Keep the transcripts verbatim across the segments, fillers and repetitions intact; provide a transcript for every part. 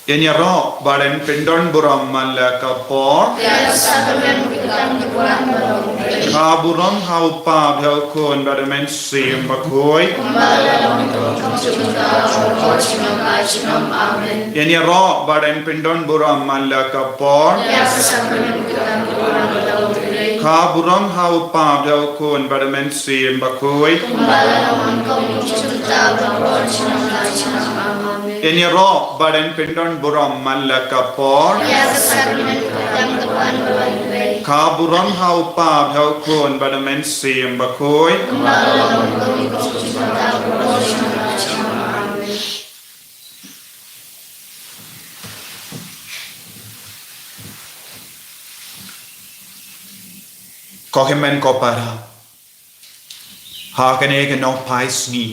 Ngin ïaroh ba ren pyndon burom man la ka por. Ka burom ha u Kpa bad ha u Khun bad ha u Mynsiem Bakhuid. Ngin ïaroh ba ren pyndon burom man la ka por. Ka burom ha u Kpa bad ha u Khun bad ha u Mynsiem Bakhuid. Ngin ïaroh ba ren pyndon burom man la ka por. Ka burom ha u Kpa bad ha u Khun bad ha u Mynsiem Bakhuid. Ko hynmen ko para, ha kane ka nongphai sngi,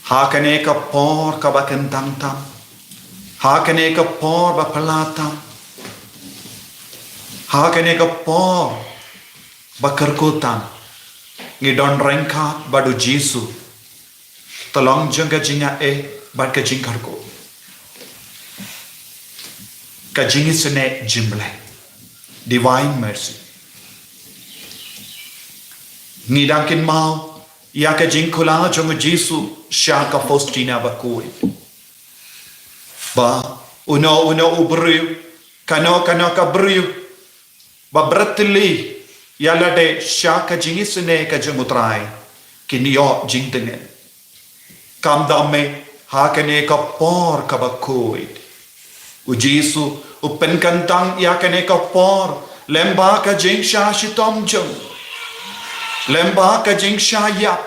ha kane ka por kaba kyntang tam, ha kane ka por ba phylla tam, ha kane ka por ba kyrkhu tam, ngi don ryngkat bad u Jisu ha ka long jong ka jingaiei bad ka jingkyrkhu, ka jingisynei jong U Blei, Divine Mercy. Ngi dang kynmaw ïa ka jingkular jong u Jisu sha ka Faustina Bakhuid, ba uno uno u briew, kano kano ka briew ba bret tylli ïa lade sha ka jingisynei ka jong u Trai, kin ïoh jingtngen. Kumta mynta ha kane ka por kaba khuid, u Jisu u pynkyntang ïa kane ka por lem bad ka jingshah shitom jong u, lem bad ka jingshah ïap,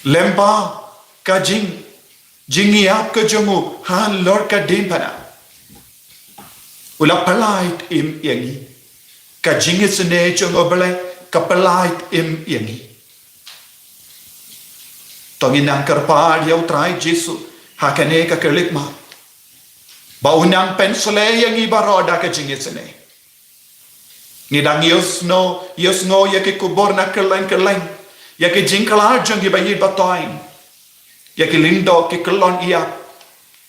lem bad ka jing jingïap ka jong u halor ka diengphna. U la pyllait im ïa ngi. Ka jingisynei jong U Blei ka pyllait im ïa ngi. To ngin nang kyrpad ïa u Trai Jisu ha kane ka khyllipmat, ba un nang pynsleh ïa ngi baroh da ka jingisynei. Ngi dang ïohsngew, ïohsngew ïa ki khubor na kylleng kylleng ïa ki jingkylla jong ki ba ïeit ba thoiñ, ïa ki lyngdoh ki kyllon ïap,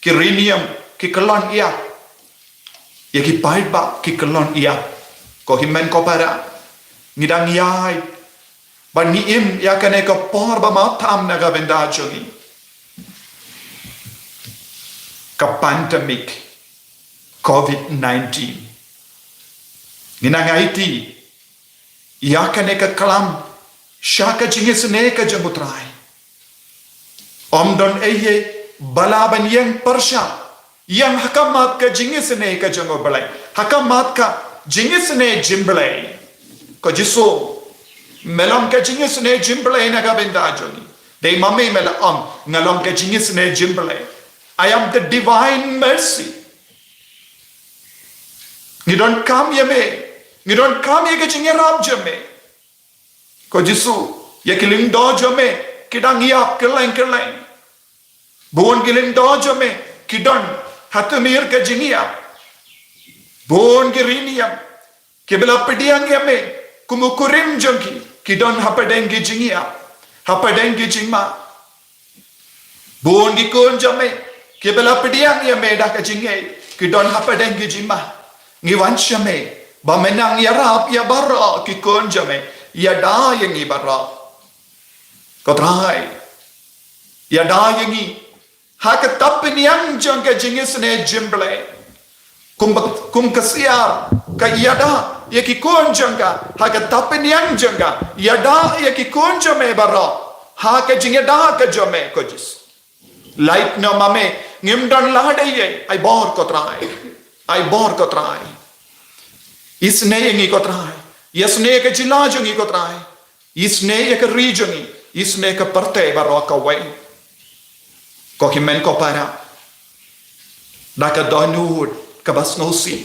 ki riewniam ki kyllon ïap, ïa ki paidbah ki kyllon ïap. Ko hynmen ko para, ngi dang ïaid bad ngi im ïa kane ka por ba mawtham na ka bynta jong ngi, ka pandemic covid nineteen. Ngi nang aiti ïa kane ka klam sha ka jingisynei ka jong u Trai. Ym don ei ei ba lah ban ïeng pyrshah Ïeng ha khmat ka jingisynei ka jong U Blei. Ha khmat ka jingisynei jong U Blei. Ko Jisu, me long ka jingisynei jong U Blei na ka bynta jong ngi. Dei ma me me la ong, nga long ka jingisynei jong U Blei. I am the divine mercy. Ngi donkam ïa me. Ngi donkam ïa ka jingïarap jong me. Ko Jisu, ïa ki lyngdoh jong me ki dang ïap kylleng kylleng. Bun ki lyngdoh jong me ki don ha tmier ka jingïap. Bun ki riewniam kiba la pdiang ïa me kum u kurim jong ki, ki don hapdeng ki jingïap, hapdeng ki jingma. Bun ki khun jong me kiba la pdiang ïa me da ka jingngeit, ki don hapdeng ki jingma. Ngi wan sha me ba me nang ïarap ïa baroh ki khun jong me, ïada ïa ngi baroh. Ko Trai, ïada ïa ngi ha ka tapyniang jong ka jingisynei jong U Blei. Kum, kum ka siar ka ïada ïa ki khun jong ka ha ka tapyniang jong ka, ïada ïa ki khun jong me baroh ha ka jingïada ka jong me, ko Jisu. Lait noh ma me, ngim don lad ei ei. Ai bor, ko Trai. Ai bor, ko Trai. Isynei ïa ngi, ko Trai. Isynei ïa ka jylla jong ngi, ko Trai. Isynei ïa ka ri jong ngi. Isynei ïa ka pyrthei baroh kawei. Ko hynmen ko para, da ka dohnud kaba sngewsih,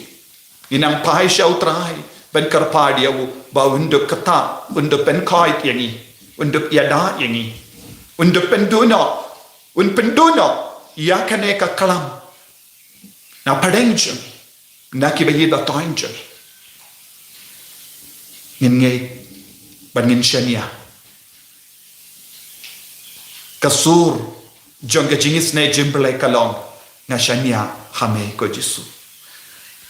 ngi nang phai sha U Trai ban kyrpad ïa u ba un dup kata, un dup pynkhuid ïa ngi, un dup ïada ïa ngi, un dup pynduh noh, un pynduh noh ïa kane ka klam na pdeng jong ngi, na kiba ïeit ba thoiñ jong ngi. Ngin ngeit bad ngin shaniah. Ka sur jong ka jingisynei jong U Blei ka long, nga shaniah ha me, ko Jisu.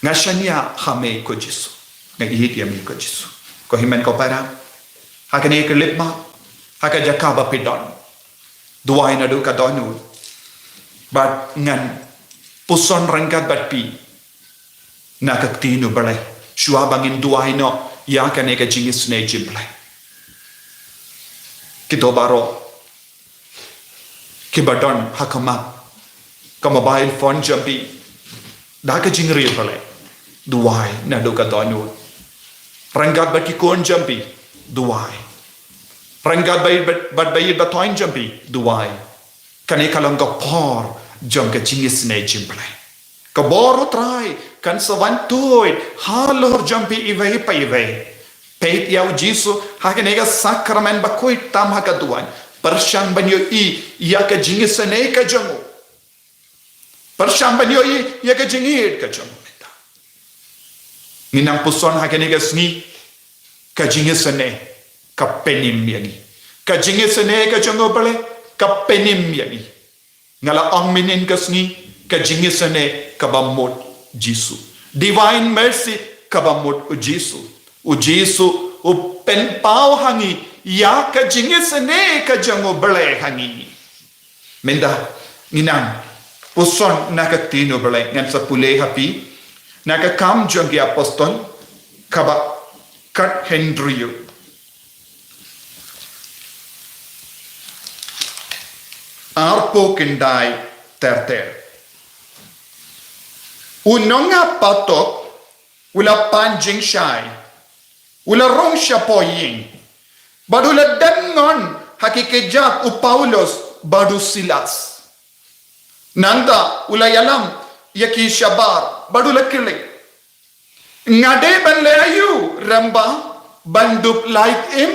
Nga shaniah ha me, ko Jisu. Nga ïeit ïa me, ko Jisu. Ko hynmen ko para, ha kane ka khyllipmat, ha ka jaka ba phi don, duwai naduh ka dohnud. Bad ngan puson ryngkat bad phi na ka ktien U Blei shuwa ba ngin duwai noh ïa kane ka jingisynei jong U Blei. Kito baroh kiba don ha khmat ka mobile phone jong phi, da ka jingriewblei, duwai naduh ka dohnud. Ryngkat bad ki khun jong phi, duwai. Ryngkat bad, bad, bad ba ïeit ba thoiñ jong phi, duwai. Kane ka long ka por jong ka jingisynei jong U Blei. Ka bor U Trai kan sa wan tuid halor jong phi iwei pa iwei. Peit ïa U Jisu ha kane ka sakramen bakhuid tam ha ka duwan, pyrshang ban ïohi ïa ka jingisynei ka jong u. Pyrshang ban ïohi ïa ka jingïeit ka jong u mynta. Ngin nang puson ha kane ka sngi, ka jingisynei ka pynim ïa ngi. Ka jingisynei ka jong U Blei ka pynim ïa ngi. Nga la ong mynhynnin ka sngi, ka jingisynei kaba mut Jisu. Divine mercy kaba mut U Jisu. U Jisu u pynpaw ha ngi ïa ka jingisynei ka jong U Blei ha ngi. Mynta ngin nang puson na ka ktien U Blei, ngan sa pule ha phi na ka Kam jong ki Apostol kaba khathynriew, arphew khyndai ter ter. U nongap patok u la pan jingshai, u la rung shapoh ïing, bad u la dem ngon ha ki kjat u Paulus bad u Silas. Nangta u la ïalam ïa ki shabar bad u la kylli, nga dei ban leh aïu, Rangbah, ban dup lait im?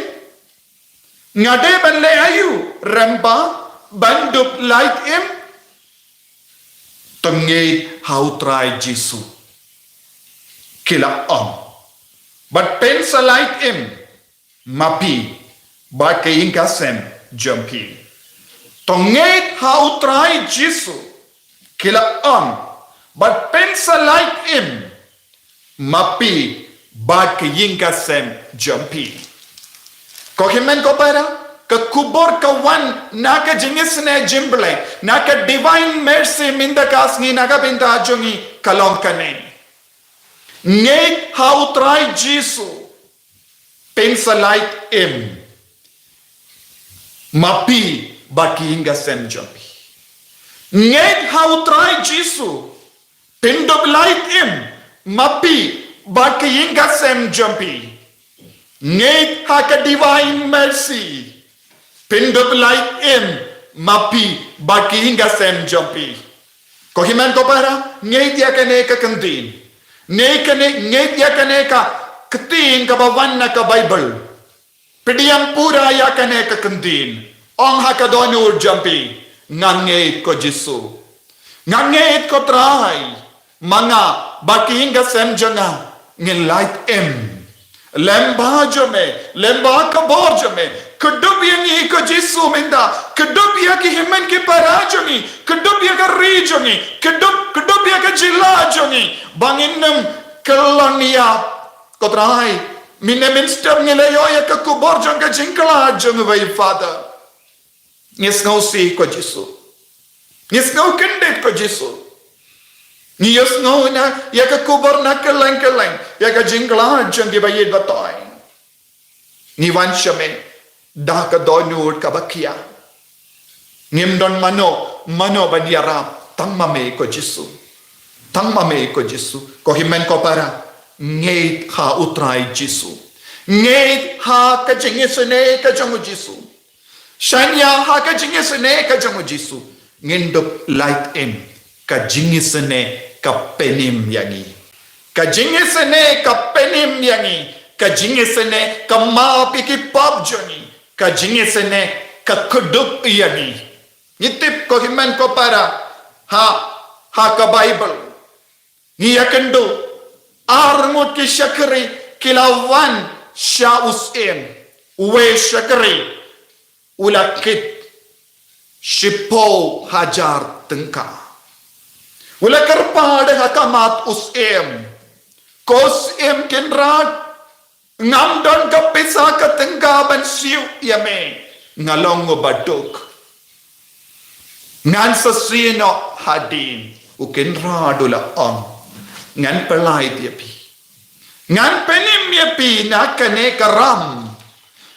Nga dei ban leh aïu, Rangbah, ban dup lait im? To ngeit ha U Trai Jisu, ki la ong, bad pynsa lait im, ma phi bad ka ïing ka sem jong phi. To ngeit ha U Trai Jisu, ki la ong, bad pynsa lait im, ma phi bad ka ïing ka sem jong phi. Ko hynmen ko para, ka khubor ka wan na ka jingisynei jong U Blei, na ka divine mercy mynta ka sngi na ka bynta jong ngi ka long kane. Ngeit ha U Trai Jisu, pynsa lait im, ma phi bad ka ïing ka sem jong phi. Ngeit ha U Trai Jisu, Pyndup lait im ma phi bad ka ïing ka sem jong phi. Ngeit ha ka Divine Mercy. Pyndup lait im ma phi bad ka ïing ka sem jong phi. Ko hynmen ko para, ngeit ïa kane ka ktien. Ngeit kane, ngeit ïa kane ka ktien kaba wan na ka Baibl. Pdiang pura ïa kane ka ktien. Ong ha ka dohnud jong phi, nga ngeit ko Jisu. Nga ngeit ko Trai. Ma nga bad ka ïing ka sem jong nga ngin lait im. Lyngba jong me, lyngba ka bor jong me, kdup ïa ngi ko Jisu mynta, kdup ïa ki hynmen ki para jong ngi, kdup ïa ka ri jong ngi, kdup, kdup ïa ka jylla jong ngi. Ba ngin ym kyllon ïa ko Trai, mynne mynstep ngi la ïoh ïa ka khubor jong ka jingkhlad jong u Father. Ngi sngewsih ko Jisu. Ngi sngew kyndit ko Jisu. Ngi ïohsngew na ïa ka khubor na kylleng kylleng ïa ka jingkhlad jong ki ba ïeit ba thoh. Ngi wan sha me da ka dohnud kaba khia. Ngim don mano mano ban ïarap tang ma me ko Jisu. Tang ma me ko Jisu. Ko hynmen ko para, ngeit ha u Trai Jisu. Ngeit ha ka jingisynei ka jong u Jisu. Shaniah ha ka jingisynei ka jong u Jisu. Ngin dup lait im. Ka jingisynei ka pynim ïa ngi. Ka jingisynei ka pynim ïa ngi. Ka jingisynei ka map ïa ki pap jong ngi. Ka jingisynei ka kdup ïa ngi. Ngi tip ko hynmen ko para, ha, ha ka Baibl ngi ïakynduh ar ngut ki shakri ki la wan sha u syiem. Uwei shakri u la kit shiphew hajar tyngka. U la kyrpad ha khmat u syiem, ko syiem kynrad, ngam don ka pisa ka tyngka ban siew ïa me. Nga long uba duk. Ngan sa siew noh hadien. U kynrad u la ong, ngan pyllait ïa phi. Ngan pynim ïa phi na kane ka ram.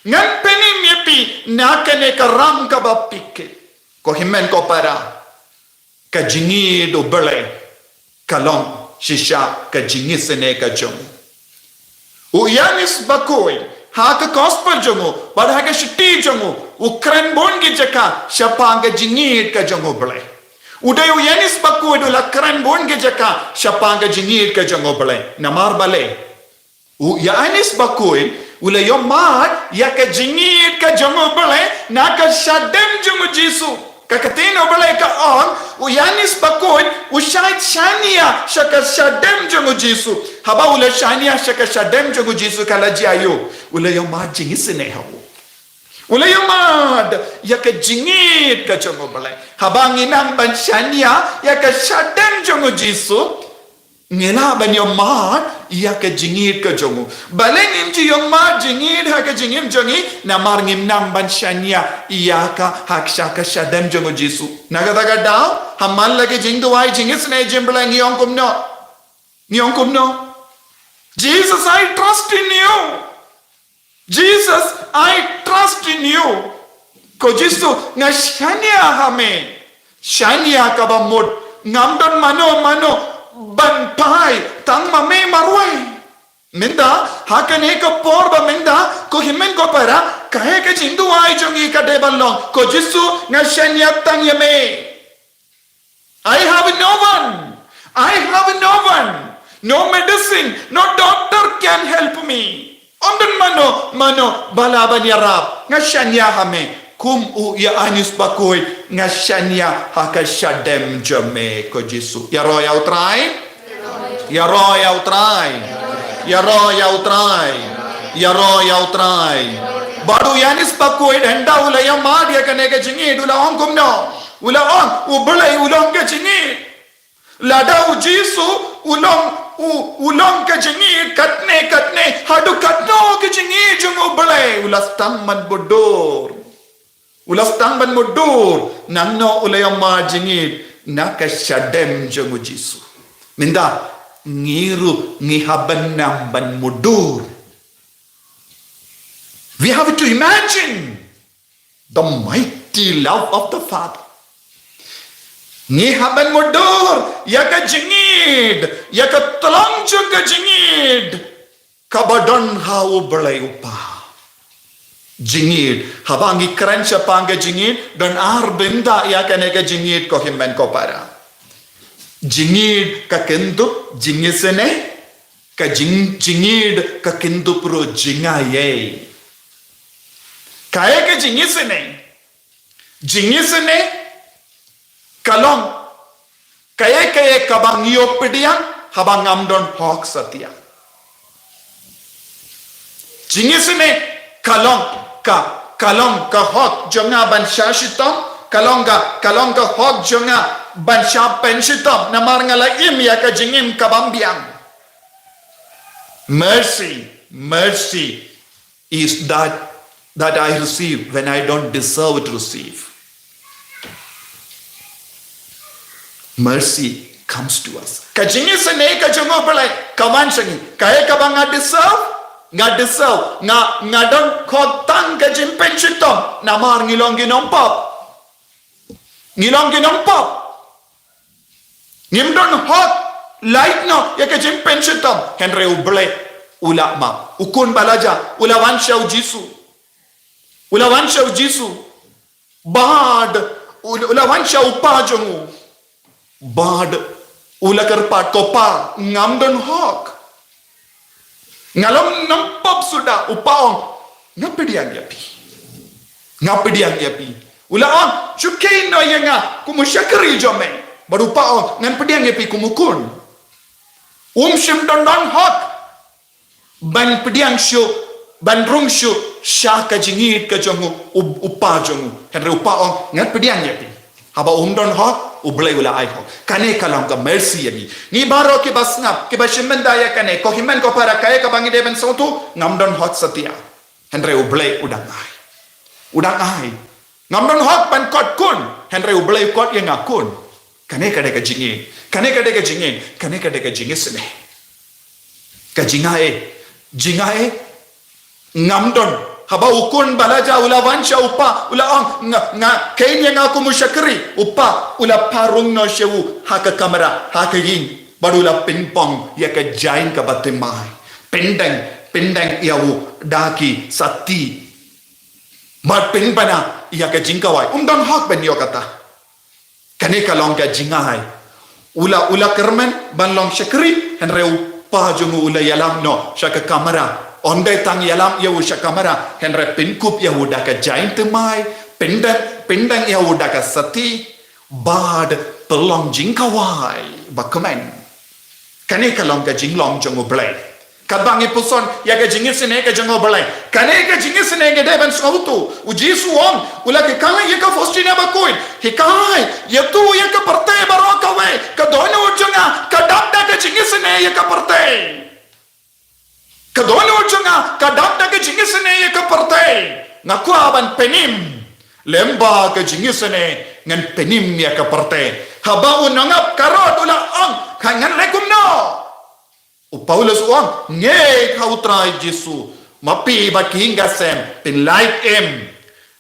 Ngan pynim ïa phi na kane ka ram kaba phi kit. Ko hynmen ko para, ka jingïeit u Blei ka long shisha ka jingisynei ka jong u. U Ïoannis Bakhuid ha ka gospel jong u bad ha ka shithi jong u, u kren bun ki jaka shaphang ka jingïeit ka jong u Blei. U dei u Ïoannis Bakhuid u la kren bun ki jaka shaphang ka jingïeit ka jong u Blei. Namar balei? U Ïoannis Bakhuid u la ïohmad ïa ka jingïeit ka jong u Blei na ka shadem jong u Jisu. Ka ktien u Blei ka ong, u Ïoannis Bakhuid u shait shaniah sha ka shadem jong u Jisu. Haba u la shaniah sha ka shadem jong u Jisu ka la jia aïu? U la ïohmad jingisynei ha u. U la ïohmad ïa ka jingïeit ka jong u Blei. Haba ngi nang ban shaniah ïa ka shadem jong u Jisu, ngi lah ban ïohmad ïa ka jingïeit ka jong u. Balei ngim ju ïohmad jingïeit ha ka jingim jong ngi? Namar ngim nang ban shaniah ïa ka ha ka sha ka shadem jong u Jisu. Na kata ka daw, ha man la ki jingduwai jingisynei jong u Blei ngi ong kumno? Ngi ong kumno? Jesus, I trust in you. Jesus, I trust in you. Ko Jisu, nga shaniah ha me. Shaniah kaba mut, ngam don mano mano ban phai, tang ma me marwei. Mynta ha kane ka por ba mynta, ko hynmen ko para, kaei ka jingduwai jong ngi ka dei ban long, ko Jisu, nga shaniah tang ïa me. I have no one. I have no one. No medicine, no doctor can help me. Ym don mano mano ba lah ban ïarap. Nga shaniah ha me. Kum u Ïoannis Bakhuid, nga shaniah ha ka shadem jong me ko Jisu. Ïaroh ïa u Trai. Ïaroh ïa u Trai. Ïaroh ïa u Trai. Ïaroh ïa u Trai. Bad u Ïoannis Bakhuid hynda u la ïohmad ïa kane ka jingïeit u la ong kumno? U la ong, u Blei u long ka jingïeit. Lada u Jisu u long, u, u long ka jingïeit katne katne, haduh katno ka jingïeit jong u Blei, u la sdang ban mutdur. U la sdang ban mutdur, nangno u la ïohmad jingïeit? Na ka shadem jong u Jisu. Mynta ngi ruh ngi hap ban nang ban mutdur. We have to imagine the mighty love of the Father. Ngi hap ban mutdur ïa ka jingïeit jingïeid, ïa ka tlong jong ka jingïeid kaba don ha U Blei U Kpa. Jingïeid, haba ngi kren shaphang ka jingïeid, don ar bynta ïa kane ka jingïeid, ko hynmen ko para. Jingïeid ka kyndup jingisynei, ka jing, jingïeid ka kyndup ruh jingaiei. Kaei ka jingisynei? Jingisynei ka long kaei kaei kaba ngi ïoh pdiang haba ngam don hok satia. Jingisynei ka long ka, ka long ka hok jong nga ban shah shitom, ka long ka, ka long ka hok jong nga ban shah pynshitom namar nga la im ïa ka jingim ka bym biang. Mercy, mercy is that that I receive when I don't deserve to receive. Mercy comes to us. Ka jingisynei ka jong U Blei ka wan sha ngi. Kaei kaba nga deserve, nga deserve, nga, nga don khot tang ka jingpynshitom namar ngi long ki nongpop. Ngi long ki nongpop. Ngim don hok lait noh ïa ka jingpynshitom. Hynrei U Blei u la map. U khun ba la jah u la wan sha U Jisu. U la wan sha U Jisu. Bad u, u la wan sha u pa jong u. Bad u la kyrpad, ko Pa, ngam don hok. Nga long nongpop suda. U pa ong, nga pdiang ïa phi. Nga pdiang ïa phi. U la ong, shu kheiñ noh ïa nga kum u shakri jong me. Bad u pa ong, ngan pdiang ïa phi kum u khun. Um shym don don hok ban pdiang shuh, ban rung shuh sha ka jingïeid ka jong u, u, u pa jong u. Hynrei u pa ong, ngan pdiang ïa phi. Haba um don hok, U Blei u la ai hok. Kane ka long ka mercy ïa ngi. Ngi baroh kiba sngap, kiba shim bynta ïa kane, ko hynmen ko para, kaei kaba ngi dei ban sngewthuh, ngam don hok satia. Hynrei U Blei u dang ai. U dang ai. Ngam don hok ban kot khun, hynrei U Blei u kot ïa nga khun. Kane ka dei ka jingïeid. Kane ka dei ka jingïeid. Kane ka dei ka jingisynei. Ka jingaiei. Jingaiei. Ngam don. Haba u khun ba la jah u la wan sha u pa, u la ong, nga, nga, kheiñ ïa nga kum u shakri. U pa u la phah rung noh sha u ha ka kamra, ha ka ïing. Bad u la pynpong ïa ka jaiñ kaba thymmai. Pyndeng, pyndeng ïa u da ki sati. Bad pynbna ïa ka jingkhawai. Um don hok ban ïoh kata. Kane ka long ka jingai. U la, u la kyrmen ban long shakri, hynrei u pa jong u u la ïalam noh sha ka kamra. Ym dei tang ïalam ïa u sha kamra, hynrei pynkup ïa u da ka jaiñ thymmai, pyndeng, pyndeng ïa u da ka sati, bad pynlong jingkhawai ba kmen. Kane ka long ka jinglong jong U Blei. Katba ngi puson ïa ka jingisynei ka jong U Blei, kane ka jingisynei ngi dei ban sngewthuh. U Jisu u ong, u la hikai ïa ka Faustina bakhuid, hikai ïa tu ïa ka pyrthei baroh kawei, ka dohnud jong nga ka dap da ka jingisynei ïa ka pyrthei. Ka dohnud jong nga ka dap da ka jingisynei ïa ka pyrthei. Nga kwah ban pynim. Lem bad ka jingisynei ngan pynim ïa ka pyrthei. Haba u nongap Herod u la ong, ka ngan leh kumno? U Paulus u ong, ngeit ha U Trai Jisu, ma phi bad ki ïing ka sem phin lait im.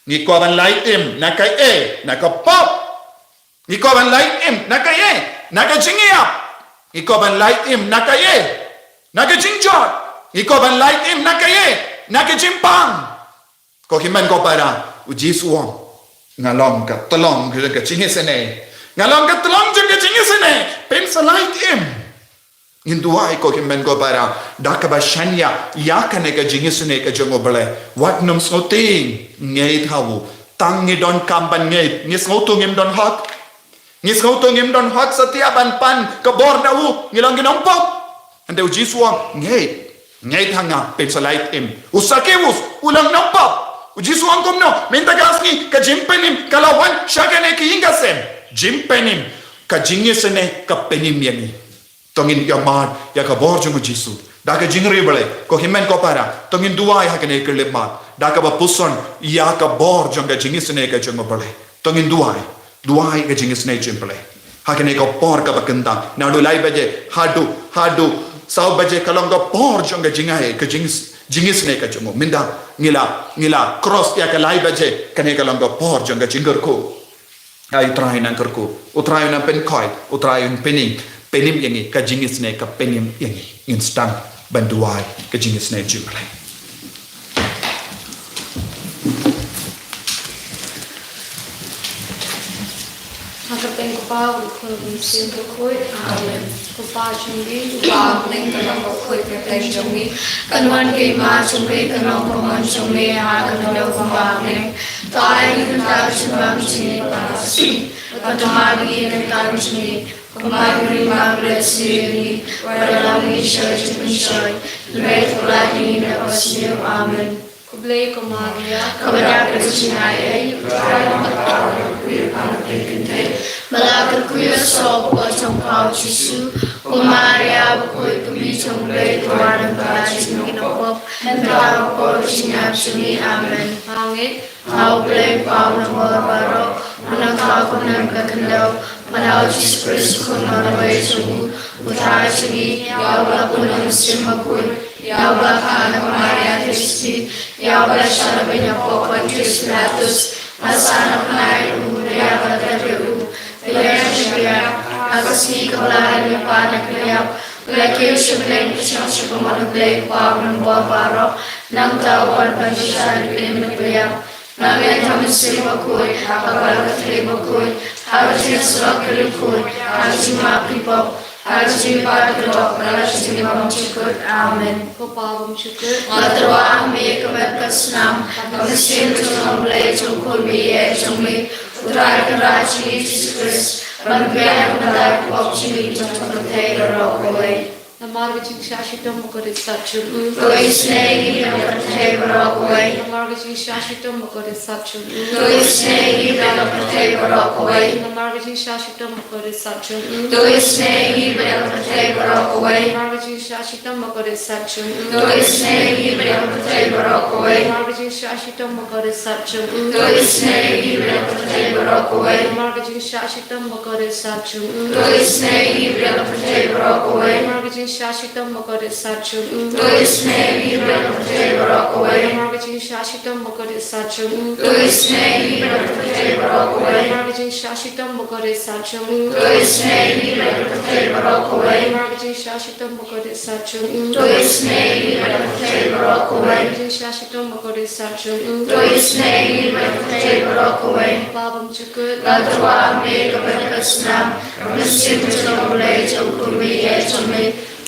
Ngi kwah ban lait im na kaei? Na ka pop. Ngi kwah ban lait im na kaei? Na ka jingïap. Ngi kwah ban lait im na kaei? Na ka jingjot. Ngi kwah ban lait im na kaei? Na ka jingpang. Ko hynmen ko para, U Jisu u ong, nga long ka tlong jong ka jingisynei. Nga long ka tlong jong ka jingisynei. Phin sa lait im. Ngin duwai ko hynmen ko para, da kaba shaniah ïa kane ka jingisynei ka jong U Blei. Wat nym sngewthuh, ngeit ha u. Tang ngi donkam ban ngeit, ngi sngewthuh ngim don hok. Ngi sngewthuh ngim don hok satia ban pan ka bor na u, ngi long ki nongpop. Hynrei U Jisu u ong, ngeit. Ngeit ha nga, phin sa lait im. U Sakeus u long nongpop. U Jisu u ong kumno? Mynta ka sngi ka jingpynim ka la wan sha kane ka ïing ka sem. Jingpynim, ka jingisynei ka pynim ïa ngi. To ngin ïa mad ïa ka bor jong U Jisu da ka jingriewblei. Ko hynmen ko para, to ngin duwai ha kane ka khyllipmat da kaba puson ïa ka bor jong ka jingisynei ka jong U Blei. To ngin duwai, duwai ka jingisynei jong U Blei. Ha kane ka por kaba kynta, naduh lai baje haduh, haduh saw baje ka long ka por jong ka jingaiei, ka jingis, jingisynei ka jong u. Mynta ngi la, ngi la cross ïa ka lai baje, kane ka long ka por jong ka jingkyrkhu. Ai, U Trai un nang kyrkhu, U Trai un nang pynkhiah, U Trai un pynim. pynim ïa ngi, ka jingisynei ka pynim ïa ngi. Ngin sdang ban duwai ka jingisynei jong U Blei. Ha ka kyrteng U Kpa, U Khun, U Mynsiem Bakhuid. Amen. Ko Pa jong ngi uba ha bneng, ka long bakhuid ha ka kyrteng jong ngi. Kan wan ka hima jong ngi, kan long ka mon jong ngi ha ka khyndew kumba ha bneng. To ai ïa ngi mynta ka jingbam jong ngi kaba shisien. Bad to map ïa ngi ki kyrdan jong ngi, kumba ngi map ruh ïa ngi, wat la ïa ngi sha ka jingpynshoi, hynrei to kylla ïa ngi na kaba sniew. Amen. Khublei ko Maria, kaba dap da ka jingaiei, U Trai u don bad phi ha pdeng ki kynthei, bad la kyrkhu ïa u soh u pud jong pha U Jisu. Ko Maria bakhuid, ka Mei jong U Blei, to wanrah ïa ngi kiba pop, mynta bad ha ka por ka jingïap jong ngi. Amen. Ha U Blei U Kpa u nongïalam baroh, u nongthaw kumne ha ka khyndew, bad ha U Jisu Khrist U Khun marwei jong u, U Trai jong ngi, ïa uba la pun da U Mynsiem Bakhuid, ïa uba la kha na ka Maria Theisotti, ïa uba la shah na beiñ hapoh Pontius Pilatus, la sah na ka bnai, la ïap bad la klet ïa u, la ïaishah ïa ka, ha ka sngi kaba la ai lypa na ka ïap, la kiew sha bneng, la shong sha ka mon U Blei U Kpa u nongbor baroh, nangta un wan ban bishar ïa ki im bad ki ïap. Nga ngeit ha U Mynsiem Bakhuid, ha ka balang kynthei bakhuid, ha ka jingïasyllok ki riewkhuid, ha ka jingmap ki pop, ha ka jingmihpat ka doh, bad ha ka jinglong jingkut. Amen. Ko Pa bymjukut, nga tyrwa ha me ka met ka snam, ka mynsiem ka jong U Blei jong U Khun baieit jong me, U Trai Kynrad jong ngi Jisu Khrist, ban pynbiang ïa ka bynta ki pop jong ngi bad jong ka pyrthei baroh kawei. Namar ka jingshah shitom bakordit sat jong u, to isynei ïa ngi bad ïa ka pyrthei baroh kawei. Namar ka jingshah shitom bakordit sat jong u, to isynei ïa ngi bad ïa ka pyrthei baroh kawei. Namar ka jingshah shitom bakordit sat jong u, to isynei ïa ngi bad ïa ka pyrthei baroh kawei. Namar ka jingshah shitom bakordit sat jong u, to isynei ïa ngi bad ïa ka pyrthei baroh kawei. Namar ka jingshah shitom bakordit sat jong u, to isynei ïa ngi bad ïa ka pyrthei baroh kawei. Namar ka jingshah shitom bakordit sat jong u, to isynei ïa ngi bad ïa ka pyrthei baroh kawei. Namar ka jingshah shitom bakordit sat jong u, to isynei ïa ngi bad ïa ka pyrthei baroh kawei. Namar ka jingshah shitom bakordit sat jong u, to isynei ïa ngi bad ïa ka pyrthei baroh kawei. Namar ka jingshah shitom bakordit sat jong u, to isynei ïa ngi bad ïa ka pyrthei baroh kawei. Namar ka jingshah shitom bakordit sat jong u, to isynei ïa ngi bad ïa ka pyrthei baroh kawei. Namar ka jingshah shitom bakordit sat jong u, to isynei ïa ngi bad ïa ka pyrthei baroh kawei. Ko Pa bymjukut, nga tyrwa ha me ka met ka snam, ka mynsiem ka jong U Blei jong U Khun baieit jong me,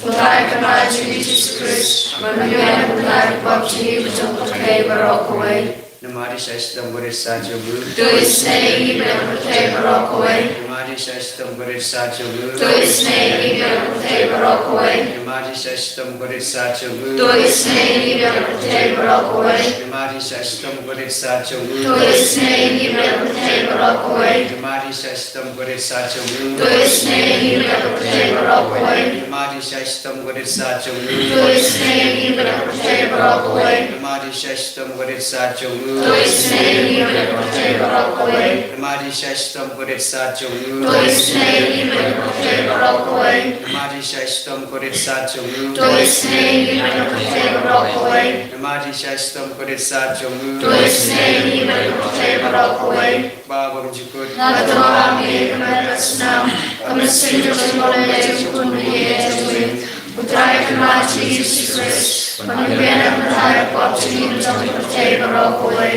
U Trai Kynrad jong ngi Jisu Khrist, ban pynbiang ïa ka bynta ki pop jong ngi bad jong ka pyrthei baroh kawei. Namar ka jingshah shitom bakordit sat jong u, to isynei ïa ngi bad ïa ka pyrthei baroh kawei. Namar ka jingshah shitom bakordit sat jong u, to isynei ïa ngi bad ïa ka pyrthei baroh kawei. Namar ka jingshah shitom bakordit sat jong u, to isynei ïa ngi bad ïa ka pyrthei baroh kawei. Namar ka jingshah shitom bakordit sat jong u, to isynei ïa ngi bad ïa ka pyrthei baroh kawei. Namar ka jingshah shitom bakordit sat jong u, to isynei ïa ngi bad ïa ka pyrthei baroh kawei. Namar ka jingshah shitom bakordit sat jong u, to isynei ïa ngi bad ïa ka pyrthei baroh kawei. Namar ka jingshah shitom bakordit sat jong u, to isynei ïa ngi bad ïa ka pyrthei baroh kawei. Namar ka jingshah shitom bakordit sat jong u, to isynei ïa ngi bad ïa ka pyrthei baroh kawei. Namar ka jingshah shitom bakordit sat jong u, to isynei ïa ngi bad ïa ka pyrthei baroh kawei. Namar ka jingshah shitom bakordit sat jong u, to isynei ïa ngi bad ïa ka pyrthei baroh kawei. Ko Pa bymjukut, nga tyrwa ha me ka met ka snam, ka mynsiem ka jong U Blei jong U Khun baieit jong me, U Trai Kynrad jong ngi Jisu Khrist, ban pynbiang ïa ka bynta ki pop jong ngi bad jong ka pyrthei baroh kawei.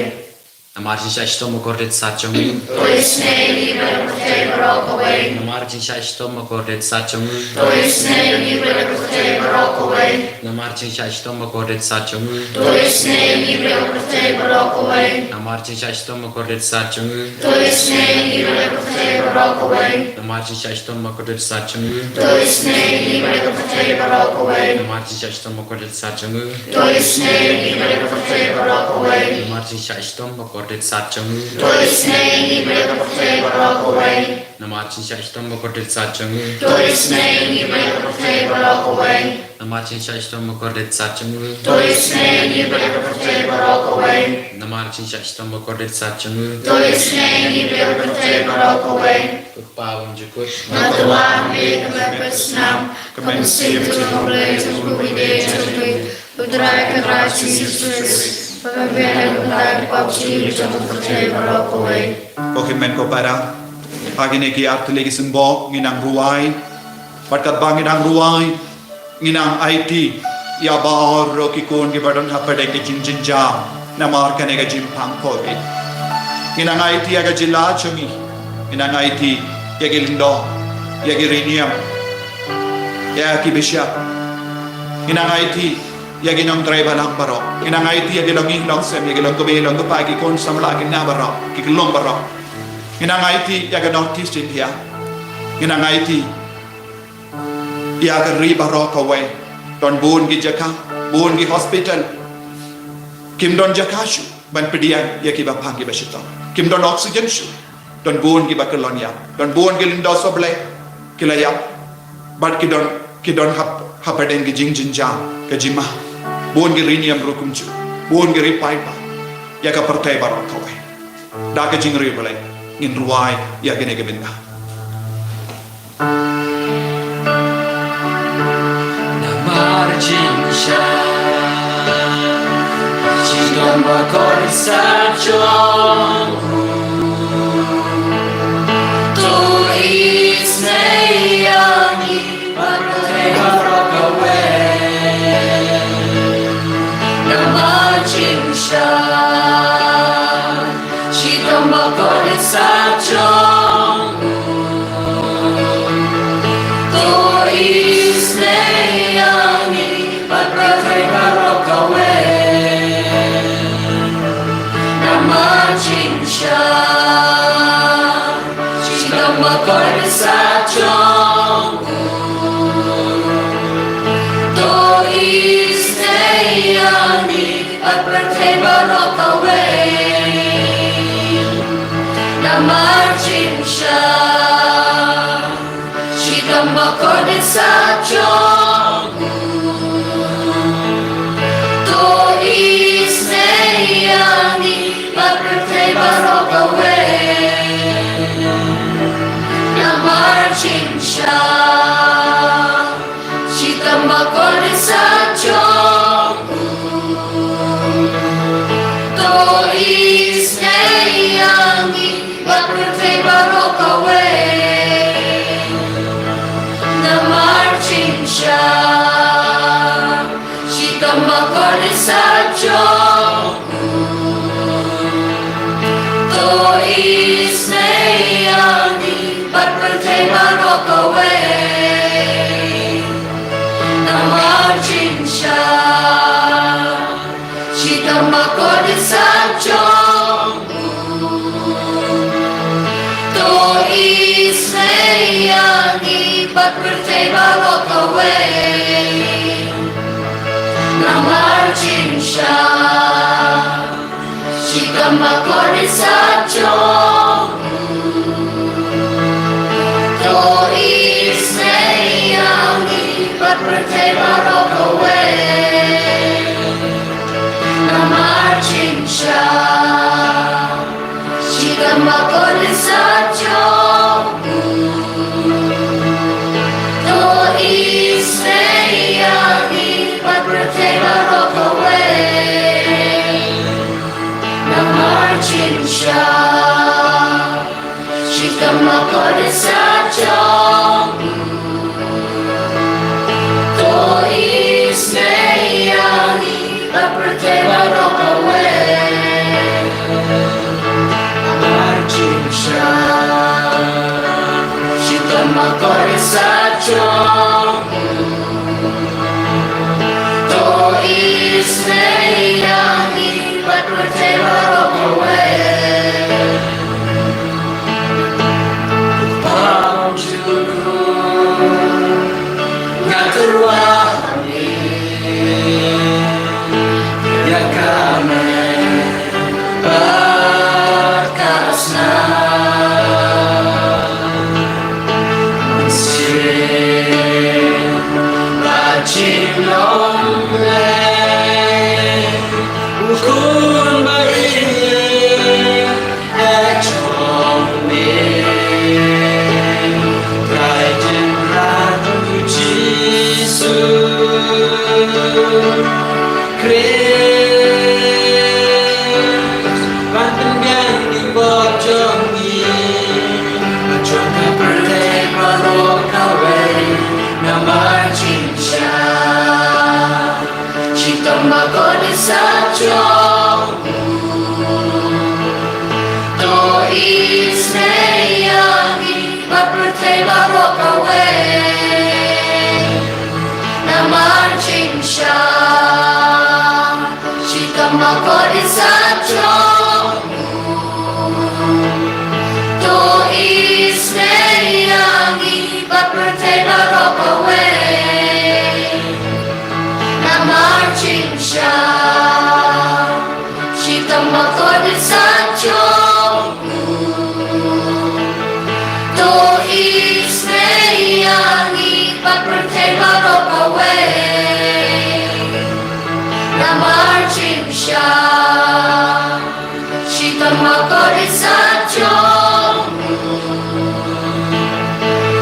Namar ka jingshah shitom bakordit sat jong u, to isynei ïa ngi bad ïa ka pyrthei baroh kawei. Namar ka jingshah shitom bakordit sat jong u, to isynei ïa ngi bad ïa ka pyrthei baroh kawei. Namar ka jingshah shitom bakordit sat jong u, to isynei ïa ngi bad ïa ka pyrthei baroh kawei. Namar ka jingshah shitom bakordit sat jong u, to isynei ïa ngi bad ïa ka pyrthei baroh kawei. Namar ka jingshah shitom bakordit sat jong u, to isynei ïa ngi bad ïa ka pyrthei baroh kawei. Namar ka jingshah shitom bakordit sat jong u, to isynei ïa ngi bad ïa ka pyrthei baroh kawei. Namar ka jingshah shitom bakordit sat jong u, to isynei ïa ngi bad ïa ka pyrthei baroh kawei. Namar ka jingshah shitom bakordit sat jong u, to isynei ïa ngi bad ïa ka pyrthei baroh kawei. Namar ka jingshah shitom bakordit sat jong u, to isynei ïa ngi bad ïa ka pyrthei baroh kawei. Namar ka jingshah shitom bakordit sat jong u, to isynei ïa ngi bad ïa ka pyrthei baroh kawei. Ko Pa bymjukut, nga tyrwa ha me ka met ka snam, ka mynsiem ka jong U Blei jong U Khun baieit jong me, U Trai Kynrad jong ngi Jisu Khrist, ban pynbiang ïa ka bynta ki pop jong ngi bad jong ka pyrthei baroh kawei. Ko hynmen ko para, ha kine ki artylli ki symboh ngi nang duwai Bad katba ngi dang rwai, ngi nang aiti ïa baroh ki khun kiba don hapdeng ka jingjynjar namar kane ka jingpang covid. Ngi nang aiti ïa ka jylla jong ngi. Ngi nang aiti ïa ki lyngdoh, ïa ki riewniam, ïa ki bishar. Ngi nang aiti ïa ki nongtrei balang baroh. Ngi nang aiti ïa ki longïing longsem, ïa ki longkmie longkpa, ki khun samla, ki khynnah baroh, ki khyllung baroh. Ngi nang aiti ïa ka North East India. Ngi nang aiti ïa ka ri baroh kawei. Don bun ki jaka, bun ki hospital, kim don jaka shuh ban pdiang ïa kiba pang kiba shitom. Kim don oxygen shuh. Don bun kiba kyllon ïap. Don bun ki lyngdoh sawblei ki la ïap. Bad ki don, ki don hap, hapdeng ki jingjynjar, ka jingma. Bun ki riewniam ruh kumjuh. Bun ki ri paidbah. Ïa ka pyrthei baroh kawei. Da ka jingriewblei ngin rwai ïa kine ki bynta. Namar jingshai, shitom bakordit sha jong u. To isynei ïa ngi bad pyrthei baroh kawei. Namar jingshai, shitom bakordit sha jong u. To isynei ïa ngi bad pyrthei baroh kawei. Namar jingshai, shitom bakordit sha jong u. To isynei ïa ngi bad pyrthei baroh kawei. Namar jingshai, shitom bakordit sha jong u. To isynei ïa ngi bad pyrthei baroh kawei. Namar jingshai, shitom bakordit sha jong u. To isynei ïa ngi bad pyrthei baroh kawei. Namar jingshai, shitom bakordit sha jong u. To isynei ïa ngi bad pyrthei baroh kawei. Namar jingshai, shitom bakordit sha jong u. To isynei ïa ngi bad pyrthei baroh kawei. Namar jingshai, shitom bakordit sha jong u. To isynei ïa ngi bad pyrthei baroh kawei. Namar jingshai, shitom bakordit sha jong u. To isynei ïa ngi bad pyrthei baroh kawei. Namar jingshai, shitom bakordit sha jong u. To isynei ïa ngi bad pyrthei baroh kawei. Namar jingshai, shitom bakordit sha jong u. To isynei ïa ngi bad pyrthei baroh kawei. Pam julu nga tyrwa ïa ka met bad ka snam. Mynsiem bad jinglong leh u khun ba ïeit ha jong me. Trai Kynrad u Jisu Khrist ban pynbiang ki pop jong ngi, ba jong ka pyrthei baroh kawei. Shitom ba kordit sa jong u. To isynei ïa ngi bad pyrthei baroh kawei. Namar jingshisha. Shitom ba kordit sa jong u. To isynei ïa ngi bad pyrthei baroh kawei. Namar jingshisha. Shitom ba kordit sa jong u. To isynei ïa ngi bad pyrthei baroh kawei. Namar jingshisha. Shitom ba kordit sa jong u.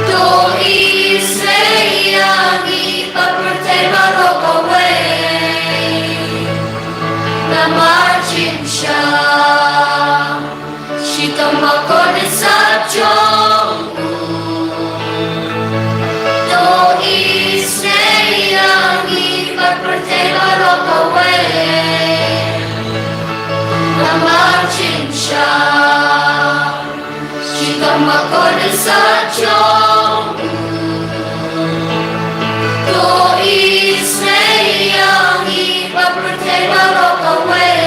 To isynei ïa ngi bad pyrthei baroh kawei. Namar jingshisha. Shitom ba kordit sa jong u. To isynei ïa ngi bad pyrthei baroh kawei. Namar jingshisha. Shitom ba kordit sa jong u. To isynei ïa ngi bad pyrthei baroh kawei.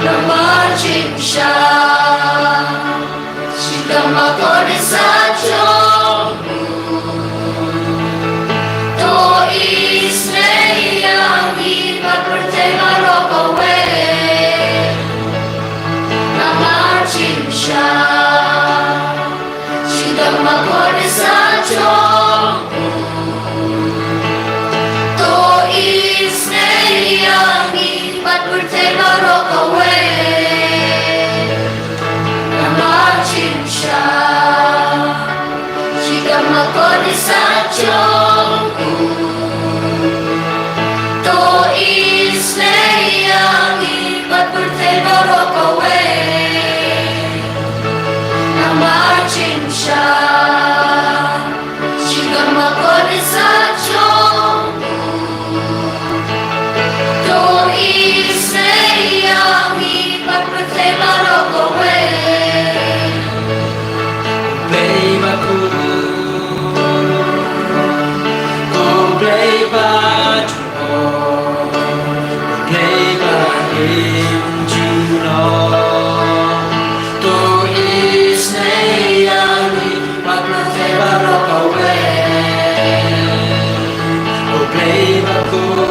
Namar jingshisha. Shitom ba kordit sa jong u. To isynei ïa ngi bad pyrthei baroh kawei. Namar jingshisha. Shitom ba kordit sa jong u. To isynei ïa ngi bad pyrthei baroh kawei. Namar jingshisha. Shitom ba kordit sa jong u. To isynei ïa ngi bad pyrthei baroh kawei. Namar jingshisha. Shitom ba kordit sa jong u. To isynei ïa ngi bad pyrthei baroh kawei. Blei bakhuid, ko Blei ba jubor, ko Blei ba im jubor. To isynei ïa ngi bad pyrthei baroh kawei. Ko Blei bakhuid,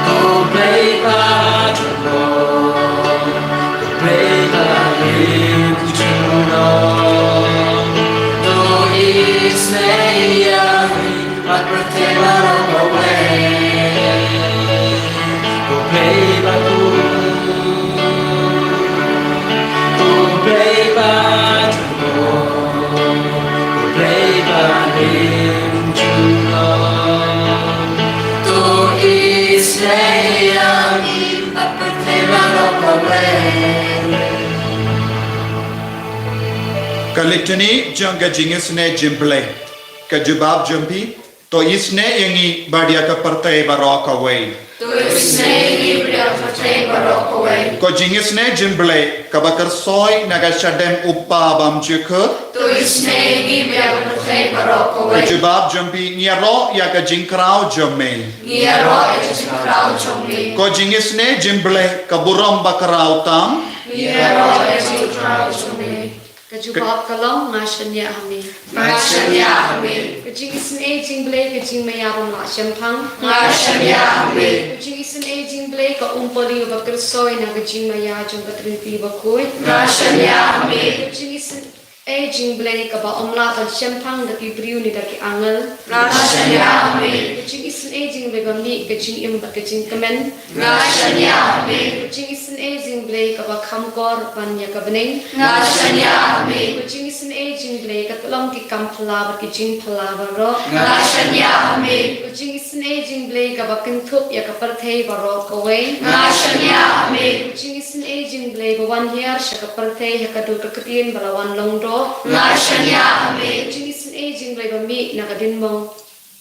ko Blei ba jubor, ko Blei ba im jubor. To isynei ïa ngi bad pyrthei baroh kawei. Ko Blei bakhuid, ko Blei ba jubor, ko Blei ba im jubor. To isynei ïa ngi bad pyrthei baroh kawei. Ka Litany jong ka jingisynei jingblei. Ka jubab jong phi. To isynei ïa ngi bad ïa ka pyrthei baroh kawei. To isynei ïa ngi bad ïa ka pyrthei baroh kawei. Ka jingisynei jingblei kaba kyrsoi na ka shadem u Kpa bymjukut. To isynei ïa ngi bad ïa ka pyrthei baroh kawei. Ka jubab jong phi, ngi ïaroh ïa ka jingkhraw jong me. Ngi ïaroh ïa ka jingkhraw jong me. Ka jingisynei jingblei ka burom bakhraw tam. Ngi ïaroh ïa ka jingkhraw jong me. Ka jubab ka long, nga shaniah ha me. Nga shaniah ha me. Ka jingisynei jingblei ka jingmaïa bym lah shemphang. Nga shaniah ha me. Ka jingisynei jingblei ka umpali uba kyrsoi na ka jingmaïa jong ka Trinity bakhuid. Nga shaniah ha me. Ka jingisynei jingblei kaba ym lah ban shemphang da ki briew ne da ki angel. Nga shaniah ha me. Ka jingisynei jingblei ba mih ka jingim bad ka jingkmen. Nga shaniah ha me. Ka jingisynei jingblei kaba kham kor ban ïa ka bneng. Nga shaniah ha me. Ka jingisynei jingblei ka tyllong ki kam phylla bad ki jingphylla baroh. Nga shaniah ha me. Ka jingisynei jingblei kaba kynthup ïa ka pyrthei baroh kawei. Nga shaniah ha me. Ka jingisynei jingblei ba wan hiar sha ka pyrthei ha ka dur ka ktien ba la wan long doh. Nga shaniah ha me. Ka jingisynei na ka diengphna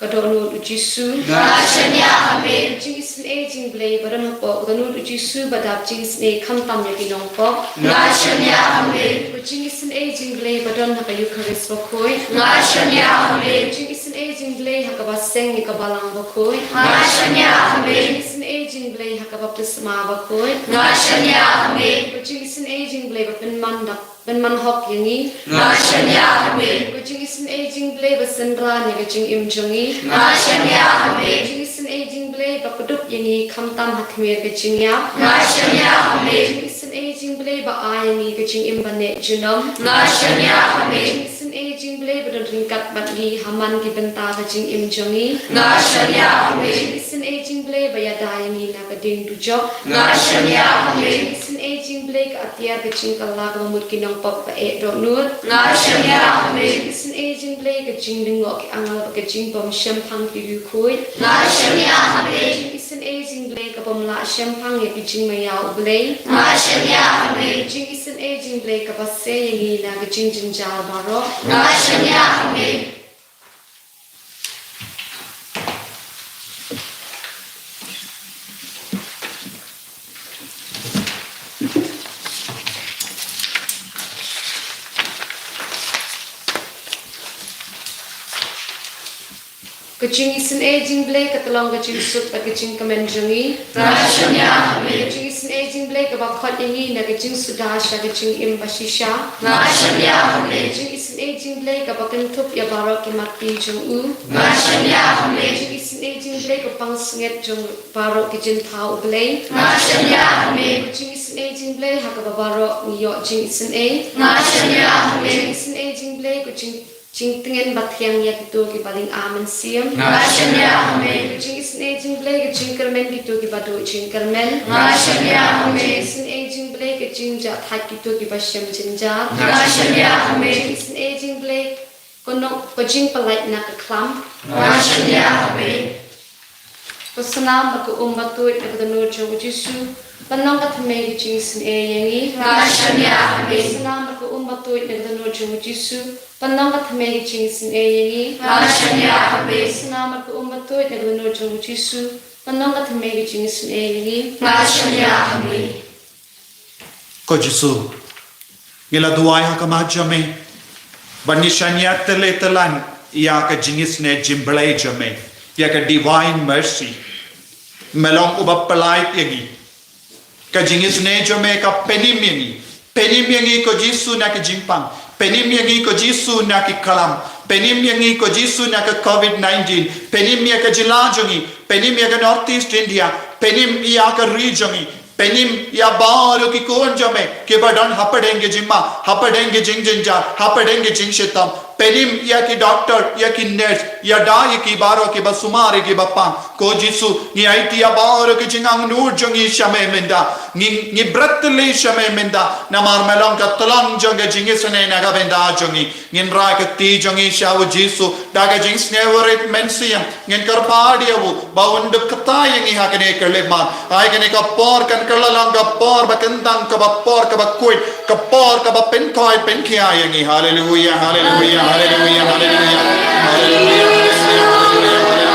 ka dohnud u Jisu. Nga shaniah, amen. Ka jingisynei jong u Blei ba don hapoh ka dohnud u Jisu ba dap jingisynei khamtam ïa ki nongpop. Nga shaniah, amen. Ka jingisynei jong u Blei ba don ha ka Eukharist bakhuid. Nga shaniah, amen. Ka jingisynei jong u Blei ha kaba seng ïa ka balang bakhuid. Nga shaniah, amen. Ka jingisynei jong u Blei ha ka baptisma bakhuid. Nga shaniah, amen. Ka jingisynei jong u Blei ba pynman da pynman hok ïa ngi. Nga shaniah, amen. Ka jingisynei jong u Blei ba synran ïa ka jingim jong ngi. Nga shaniah, amen. Ka jingisynei jong u Blei ba kdup ïa ngi khamtam ha khmer ka jingïap. Nga shaniah, amen. Ka jingisynei jong u Blei ba ai ïa ngi ka jingim ba neh junom. Nga shaniah, amen. Ka jingisynei jong u Blei ba don ryngkat bad ngi ha man ki bynta ka jingim jong ngi. Nga shaniah, amen. Ka jingisynei jong u Blei ba ïada ïa ngi na ka ding dujok. Nga shaniah, amen. Ka jingisynei jong u Blei ka atiar ka jingkylla kaba mut ki nongpop ba eh dohnud. Nga shaniah, amen. Ka jingisynei jong u Blei ka jinglyngngoh ki angel bad ka jingbym shemphang ki riewkhuid. Nga shaniah, amen. Ka jingisynei jong u Blei ka bym lah shemphang ïa ki jingmaïa u Blei. Nga shaniah, amen. Ka jingisynei jong u Blei kaba sei ïa ngi na ka jingjynjar baroh. Nga shaniah, amen. Ka jingisynei jong u Blei ka tyllong ka jingsuk bad ka jingkmen jong ngi. Nga shaniah, amen. Ka jingisynei jong u Blei kaba khot ïa ngi na ka jingsuda sha ka jingim bashisha. Nga shaniah, amen. Ka jingisynei jong u Blei kaba kynthup ïa baroh ki matti jong u. Nga shaniah, amen. Ka jingisynei jong u Blei ka pansngiat jong baroh ki jingthaw u Blei. Nga shaniah, amen. Ka jingisynei jong u Blei ha kaba baroh ngi ïoh jingisynei. Nga shaniah, amen. Ka jingisynei jong u Blei ka jing jingtngen ba thiang ïa kito kiba lynga mynsiem. Nga shaniah, amen. Ka jingisynei jong u Blei ka jingkyrmen kito kiba duh jingkyrmen. Nga shaniah, amen. Ka jingisynei jong u Blei ka jingjahthait kito kiba shem jynjar. Nga shaniah, amen. Ka jingisynei jong u Blei ka nong ka jingpyllait na ka khlam. Nga shaniah, amen. Ko snam bad ko um ba tuid na ka dohnud jong u Jisu, pynlong ka thymmei ka jingisynei ïa ngi. Nga shaniah, amen. Ko snam bad ko um ba tuid na ka dohnud jong u Jisu, pynlong ka thymmei ka jingisynei ïa ngi. Nga shaniah, amen. Ko snam bad ko um ba tuid na ka dohnud jong u Jisu, pynlong ka thymmei ka jingisynei ïa ngi. Nga shaniah, amen. Ko Jisu, ngi la duwai ha khmat jong me, ba ngi shaniah tylli tyllan ïa ka jingisynei jong u Blei jong me, ïa ka Divine Mercy. Me long uba pynlait ïa ngi. Ka jingisynei jong me ka pynim ïa ngi. Pynim ïa ngi ko Jisu na ki jingpang. Pynim ïa ngi ko Jisu na ki khlam. Pynim ïa ngi ko Jisu na ka covid nineteen. Pynim ïa ka jylla jong ngi. Pynim ïa ka North East India. Pynim ïa ka ri jong ngi. Pynim ïa baroh ki khun jong me kiba don hapdeng ki jingma, hapdeng ki jingjynjar, hapdeng ki jingshitom. Pynim ïa ki doktor, ïa ki nurse, ïada ïa ki baroh kiba sumar ïa kiba pang. Ko Jisu, ngi aiti ïa baroh ki jingangnud jong ngi sha me mynta. Ngi, ngi bret tylli sha me mynta. Namar me long ka tyllong jong ka jingisynei na ka bynta jong ngi. Ngin rai ka kti jong ngi sha u Jisu da ka jingsngewrit mynsiem. Ngin kyrpad ïa u ba un duk kata ïa ngi ha kane ka lipmat. Ai kane ka por kan kylla long ka por ba kyntang, kaba por kaba khuid, ka por kaba pynkhoi pynkhia ïa ngi. Haleluia, haleluia, haleluia, haleluia. Haleluia, haleluia, haleluia, haleluia.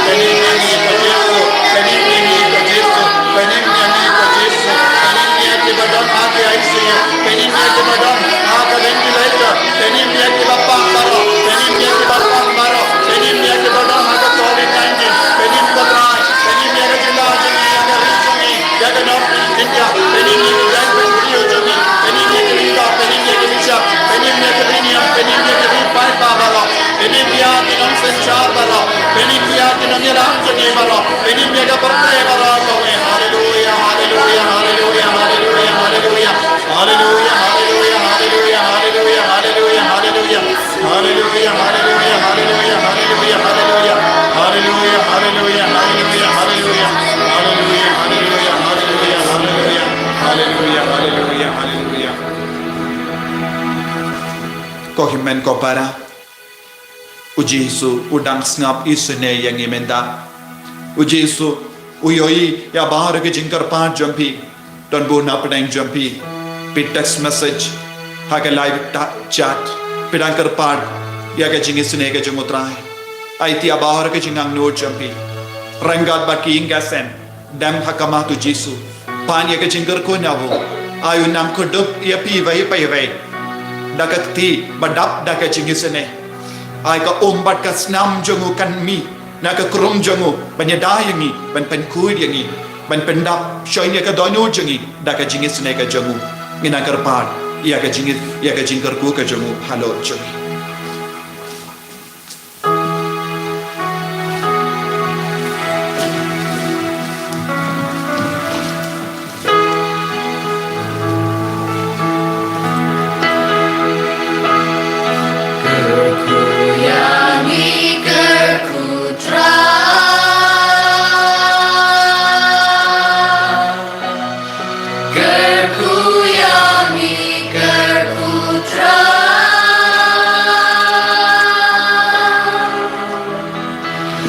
Pynim ïa ngi ko Jisu, pynim ïa ngi ko Jisu, pynim ïa ngi ko Jisu, pynim ïa kiba don ha ki I C U, pynim ïa kiba don ha ka ventilator, pynim ïa kiba pang baroh, pynim ïa kiba pang baroh, pynim ïa kiba don ha ka covid nineteen, pynim ko Trai, pynim ïa ka jylla jong ngi, ïa ka ri jong ngi, ïa ka North East India, pynim ïa ki jait bynriew jong ngi, pynim ïa ki ri doh, pynim ïa ki ri shyiap, pynim ïa ki ri niam, pynim ïa ki ri paidbah baroh. Pynim ïa ki nongsynshar baroh. Pynim ïa ki nongïalam jong ngi baroh. Pynim ïa ka pyrthei baroh ko Wei. Haleluia, haleluia, haleluia, haleluia, haleluia. Haleluia, haleluia, haleluia, haleluia, haleluia, haleluia. Haleluia, haleluia, haleluia, haleluia, haleluia. Haleluia, haleluia, haleluia, haleluia. Haleluia, haleluia, haleluia, haleluia. Haleluia, haleluia, haleluia. Ko hynmen ko para. U Jisu u dang sngap isynei ïa ngi mynta. U Jisu u ïohi ïa baroh ki jingkyrpad jong phi. Don bun hapdeng jong phi. Phi text message. Ha ka lai ta jat, phi dang kyrpad ïa ka jingisynei ka jong U Trai. Aiti ha bahor ka jingangnud jong phi. Ryngkat bad ki ïing ki sem, dem ha khmat U Jisu. Pan ïa ka jingkyrkhu na u. Ai un nang kdup ïa phi iwei pa iwei da ka kti ba dap da ka jingisynei. Ai ka um bad ka snam jong u kan mih na ka krung jong u, ban ïada ïa ngi, ban pynkhuid ïa ngi, ban pyndap shon ïa ka dohnud jong ngi da ka jingisynei ka jong u. Ngi nang kyrpad ïa ka jingis, ïa ka jingkyrkhu ka jong u halor jong ngi.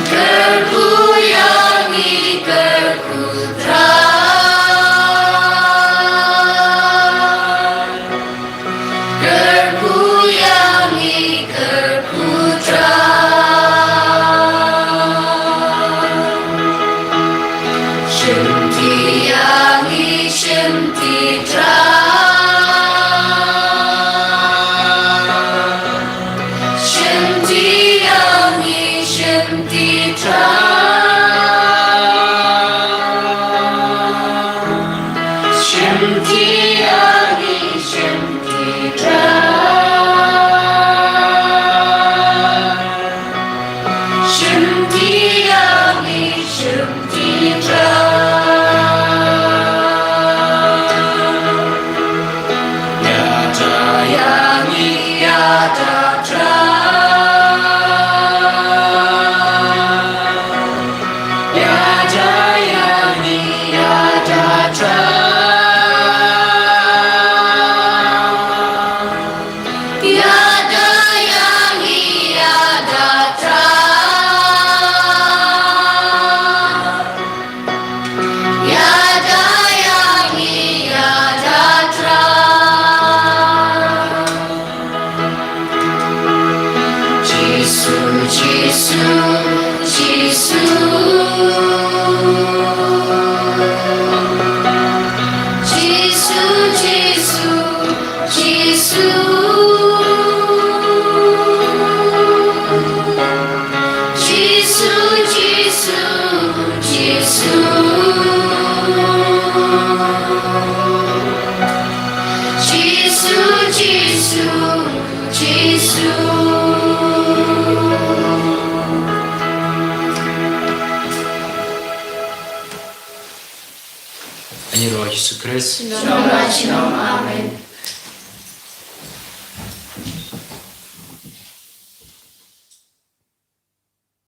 Kyrkhu ïa ngi, kyrkhu Trai. Kyrkhu ïa ngi, kyrkhu Trai. Shim ti ïa ngi, shim ti Trai. Shim ti ïa ngi, shim ti Trai. Shim ti ïa ngi, shim ti Trai. Shim ti ïa ngi, shim ti Trai. Ïada ïa ngi, ïada Trai. Ïada ïa ngi, ïada Trai. Ïada ïa ngi, ïada Trai. Ïada ïa ngi, ïada Trai. Jisu, Jisu, Jisu. Jisu, Jisu, Jisu. Jisu, Jisu, Jisu. Jisu, Jisu, Jisu. Ha ïing u Jisu Khrist. Amen.